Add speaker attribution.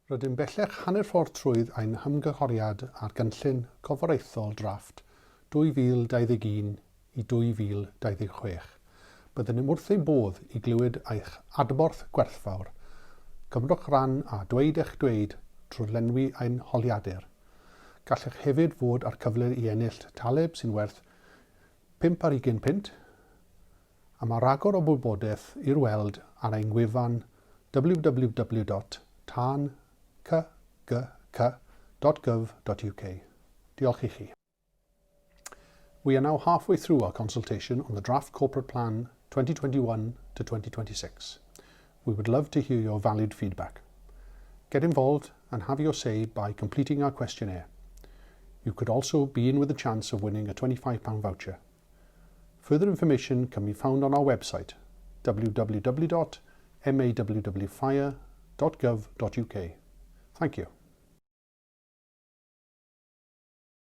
Speaker 1: Rydym bellach hanner ffordd trwydd ein hymgynghoriad ar Gynllun Corfforaethol Drafft 2021 i 2026. Byddwn wrth ein bodd i glywed eich adborth gwerthfawr. Cymrwch ran a dweud eich dweud trwy lenwi ein holiadur. Gallech hefyd fod â'r cyfle i ennill taleb sy'n werth pump ar ugain punt, a mae rhagor o wybodaeth i'r weld ar ein gwefan www.tanckgc.gov.uk. Diolch i chi. We are now halfway through our consultation on the draft corporate plan 2021 to 2026. We would love to hear your valued feedback. Get involved and have your say by completing our questionnaire. You could also be in with a chance of winning a £25 voucher. Further information can be found on our website www.mawwfire.gov.uk. Thank you.